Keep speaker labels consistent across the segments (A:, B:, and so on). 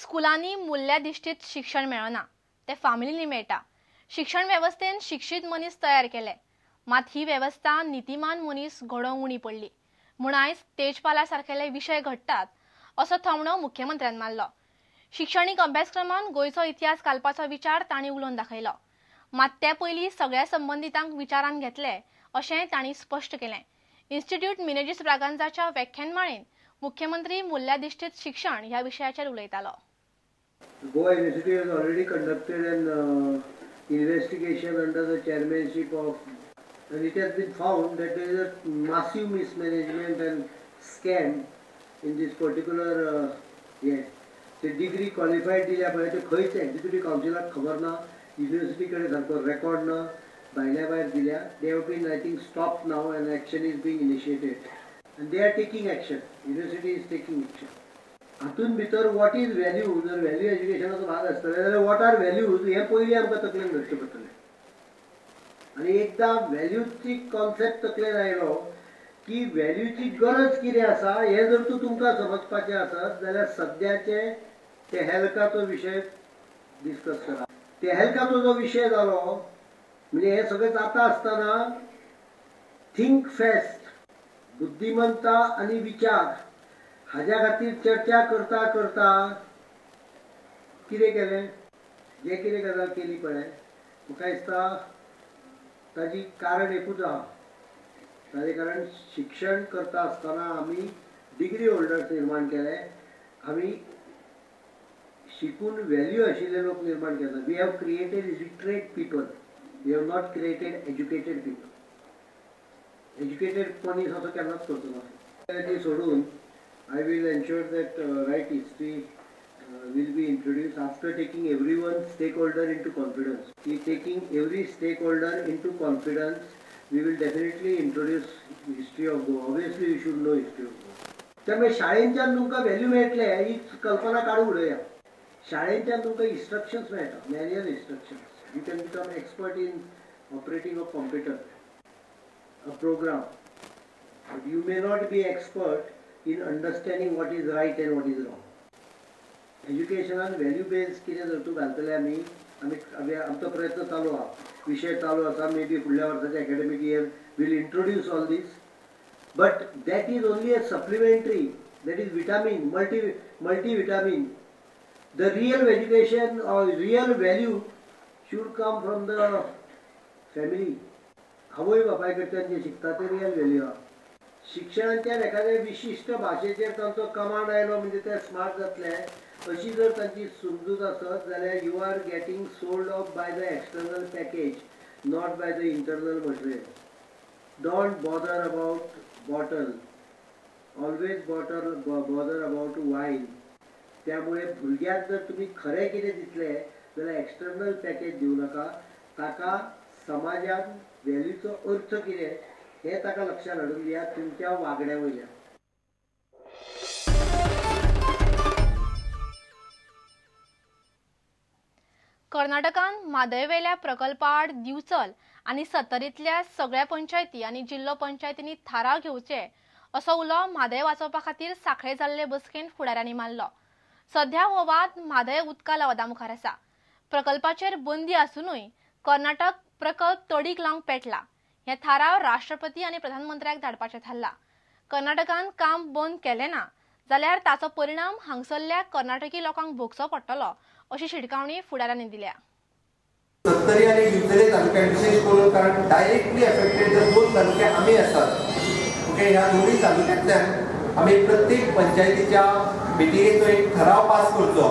A: स्कुलांनी मुल्याधिश्ठीत शिक्षण मेळना, ते फामिलींनी मेळटा. शिक्षण वेवस्थेन शिक्षीत मनीस तयार केले, मात ही वेवस्था नितीमान मनीस घडोवंक उणी पडली म्हूण आयज तेजपाला सारकेले विशय घडटात असो थोमणो मुख्यमंत्र्यान मारलो. शिक्षणीक अभ्यासक्रमांत गोंयचो इतिहास घालपाचो विचार तांणी उलोवन दाखयलो, मात ते पयलीं सगळ्या संबंदितांक विचारांत घेतले अशें तांणी स्पश्ट केलें. इन्स्टिट्यूट मिनेझीस ब्रागांझाच्या व्याख्यानमाळेन मुख्यमंत्री मुल्याधिश्ठीत शिक्षण ह्या विशयाचेर उलयतालो.
B: Goa University has already conducted an investigation under the chairmanship of, and it has been found that there is a massive mismanagement and scam in this particular yeah. The degree qualified दिल्या पळय ते खंयच executive कावन्सिलाक खबर ना, university कडेन सारको record ना, भायल्या भायर दिल्या. They have been I think stop now and action is being initiated and they are taking action. University is taking action. हातून भितर what is value, जर व्हॅल्यू एज्युकेशनाचो भाग आसतले जाल्यार what are values हें पयलीं आमकां तकलेन धरचें पडटलें. आनी एकदां व्हॅल्यूची कॉन्सेप्ट तकलेन आयलो की व्हॅल्यूची गरज कितें आसा हें जर तूं तुमकां समजपाचें आसत जाल्यार सद्याचे तेहेलकाचो विशय डिस्कस करा. तेहेलकाचो जो विशय जालो म्हणजे हें सगळें जाता आसतना थिंक फेस्ट, बुद्धिमत्ता आनी विचार हाज्या खातीर चर्चा करता करता कितें केलें, जे कितें गजाल केली पळय म्हाका दिसता ताजी कारण एकूच आहा. ताजें कारण शिक्षण करता आसतना आमी डिग्री होल्डर्स निर्माण केले, आमी शिकून व्हॅल्यू आशिल्ले लोक निर्माण केले. We have created literate people, we have not created educated people. Educated मनीस असो केन्नाच करचो ना. ती सोडून I will ensure that right history will be introduced after taking everyone stakeholder into confidence. Taking every stakeholder into confidence, we will definitely introduce history of Goa. Obviously, you should know history of Goa. त्यामुळे शाळेंच्यान तुमकां value मेळटले ही कल्पना काडून उडोवया. शाळेंच्यान तुमकां instructions मेळटा, manual instructions. You can become expert in operating a computer, a program, but you may not be expert in understanding what is right and what is wrong. एज्युकेशनान value based कितें जर तूं घालतले आमी आमी आमचो प्रयत्न चालू आहा, विशय चालू आसा. मे बी फुडल्या वर्साच्या academic year will introduce all this, but that is only a supplementary, that is vitamin, multi vitamin. The real education or real value should come from the family. आवय बापाय कडच्यान जे शिकता ते रियल व्हॅल्यू आहा. शिक्षणांच्यान एखाद्या विशिश्ट भाशेचेर तांचो कमांड आयलो म्हणजे ते स्मार्ट जातले अशी जर तांची समजूत आसत जाल्यार you are getting sold off by the external package, not by the internal material. Don't bother about bottle, always bother about wine. त्यामुळे भुरग्याक जर तुमी खरें कितें दितले जाल्यार एक्सटर्नल पॅकेज दिवं नाका. ताका समाजान व्हॅल्यूचो अर्थ कितें हे ताका लक्षात हाडून दिया तुमच्या वागण्या वयल्यान.
A: कर्नाटकान म्हादयवेल्या प्रकल्पा आड दिवचल आनी सत्तरींतल्या सगळ्या पंचायती आनी जिल्लो पंचायतींनी थाराव घेवचे असो उलो म्हादय वाचोवपा खातीर सांखळे जाल्ले बसकेन फुडाऱ्यांनी मारलो. सध्या हो वाद म्हादय उदका लवादा मुखार आसा. प्रकल्पाचेर बंदी आसुनूय कर्नाटक प्रकल्प तडीक लावंक पेटला. हे थाराव राष्ट्रपती आनी प्रधानमंत्र्याक धाडपाचें थारला. कर्नाटकान काम बंद केलें ना जाल्यार ताचो परिणाम हांगसरल्या कर्नाटकी लोकांक भोगचो पडटलो अशी शिटकावणी फुडाऱ्यांनी दिल्या.
C: सत्तरी आनी दिवचले तालुक्यात विशेष करून, कारण डायरेक्टली अफेक्टेड जर दोन तालुके आमी आसात, ओके, ह्या दोनूय तालुक्यांतल्यान आमी प्रत्येक पंचायतीच्या मिटिंगेचो एक ठराव पास करचो.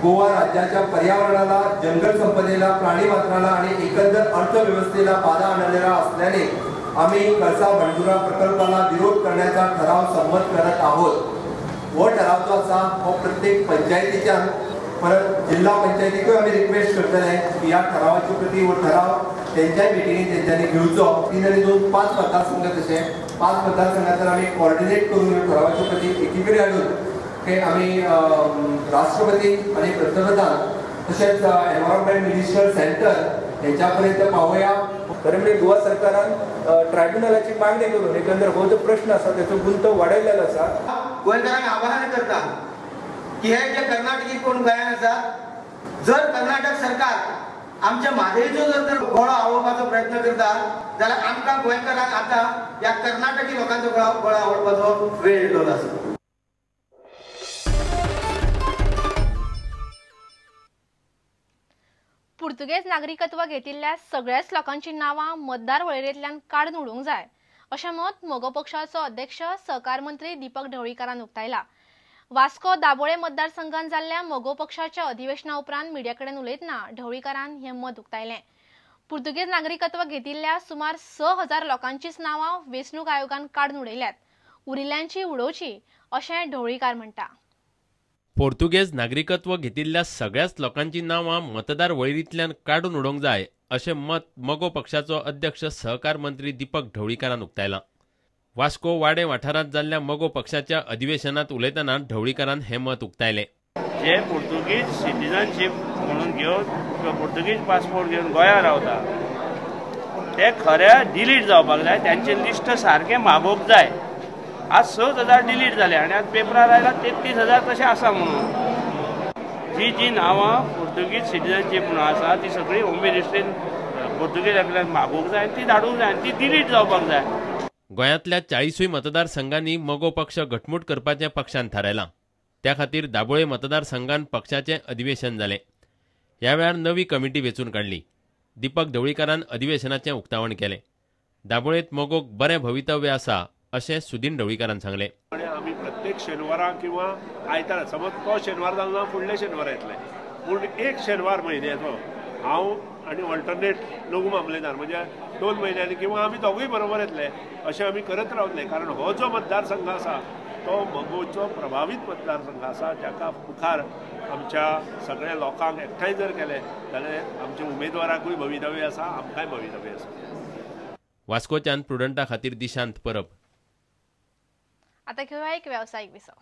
C: गोवा राज्याच्या पर्यावरणाला, जंगल संपदेला, प्राणीमात्राला आणि एकंदर अर्थव्यवस्थेला बाधा आणणारा असल्याने आम्ही कळसा भांडुरा प्रकल्पाला विरोध करण्याचा ठराव संमत करत आहोत. हो ठराव जो आसा हो प्रत्येक पंचायतीच्या परत जिल्हा पंचायतीकूय आमी रिक्वेस्ट करतले की ह्या ठरावाची प्रती हो ठराव तेंच्याय मिटिंगेन तेंच्यांनी घेवचो. 3 आनी 2 5 मतदारसंघ, तशें 5 मतदारसंघांतल्यान आमी कॉर्डिनेट करून ठरावाची प्रती एकीकडे हाडून की आमी राष्ट्रपती आनी पंतप्रधान तशेंच एनवायरमेंट मिनिस्टर सेंटर हेंच्या पर्यंत पावोया.
D: खरें म्हणजे गोवा सरकारान ट्रायब्युनलाची मागणी करून एकंदर हो जो प्रश्न आसा तेचो गुंत वाडयलेलो आसा.
E: गोंयकारांक आवाहन करता की हे जे कर्नाटकी कोण गोंयांत आसात, जर कर्नाटक सरकार आमच्या म्हादयचो जर गळो आवडपाचो प्रयत्न करता जाल्यार आमकां गोंयकारांक आतां ह्या कर्नाटकी लोकांचो गळो आवडपाचो वेळ येयलो आसा.
A: पुर्तुगेज नागरिकत्व घेतिल्ल्या सगळ्याच लोकांची नांवां मतदार वळेरेंतल्यान काडून उडोवंक जाय अशें मत मगो पक्षाचो अध्यक्ष सहकार मंत्री दीपक ढवळीकारान उक्तायला. वास्को दाबोळे मतदारसंघात जाल्ल्या मगो पक्षाच्या अधिवेशना उपरांत मिडिया कडेन उलयतना ढवळीकारान हें मत उक्तायलें. पुर्तुगेज नागरिकत्व घेतिल्ल्या सुमार 6000 लोकांचीच नांवां वेंचणूक आयोगान काडून उडयल्यात, उरिल्ल्यांची उडोवची अशें ढवळीकार म्हणटा.
F: पोर्तुगेज नागरिकत्व घेतिल्ल्या सगळ्याच लोकांची नांवां मतदार वळेरींतल्यान काडून उडोवंक जाय अशें मत मगो पक्षाचो अध्यक्ष सहकार मंत्री दीपक ढवळीकारान उक्तायलां. वास्को वाडे वाठारांत जाल्ल्या मगो पक्षाच्या अधिवेशनात उलयतना ढवळीकारान हें मत उक्तायलें.
G: जे पुर्तुगीज सिटीजनशीप म्हणून घेवन किंवा पुर्तुगीज पासपोर्ट घेवन गोंयांत रावता ते खऱ्या डिलीट जावपाक जाय, त्यांचे लिस्ट सारकें मागोवंक जाय. आज 6000 डिलीट जाले आनी आज पेपरार आयला 33,000 तशें आसा म्हणून. जी जी नांवां पुर्तुगीज सिटीजनशीप म्हणून आसा ती सगळी होम मिनिस्ट्रीन पुर्तुगेजांतल्यान मागोवंक जाय, ती धाडूंक जाय आनी ती डिलीट जावपाक जाय.
F: गोंयांतल्या 40 मतदारसंघांनी मगो पक्ष घटमूट करपाचें पक्षान थारायलां. त्या खातीर दाबोळे मतदारसंघान पक्षाचें अधिवेशन जालें. ह्या वेळार नवी कमिटी वेंचून काडली. दीपक ढवळीकारान अधिवेशनाचें उक्तावण केलें. दाबोळेंत मगोक बरें भवितव्य आसा अशें सुदीन ढवळीकारान सांगलें.
H: आमी प्रत्येक शेनवारा किंवा आयतारा, समज तो शेनवार जालो ना फुडले शेनवार येतले, पूण एक शेनवार म्हयन्याचो हांव आनी ऑल्टरनेट लघु मामलेदार म्हणजे 2 म्हयन्यांनी किंवा आमी दोगूय बरोबर येतले अशें आमी करत रावतले. कारण हो जो मतदारसंघ आसा तो मगोचो प्रभावीत मतदारसंघ आसा, जाका मुखार आमच्या सगळ्या लोकांक एकठांय जर केले जाल्यार आमच्या उमेदवाराकूय भवितव्य आसा, आमकांय भवितव्य आसा.
F: वास्कोच्यान प्रुडंटा खातीर दिशांत परब.
A: आता घेऊया एक व्यावसायिक विसव.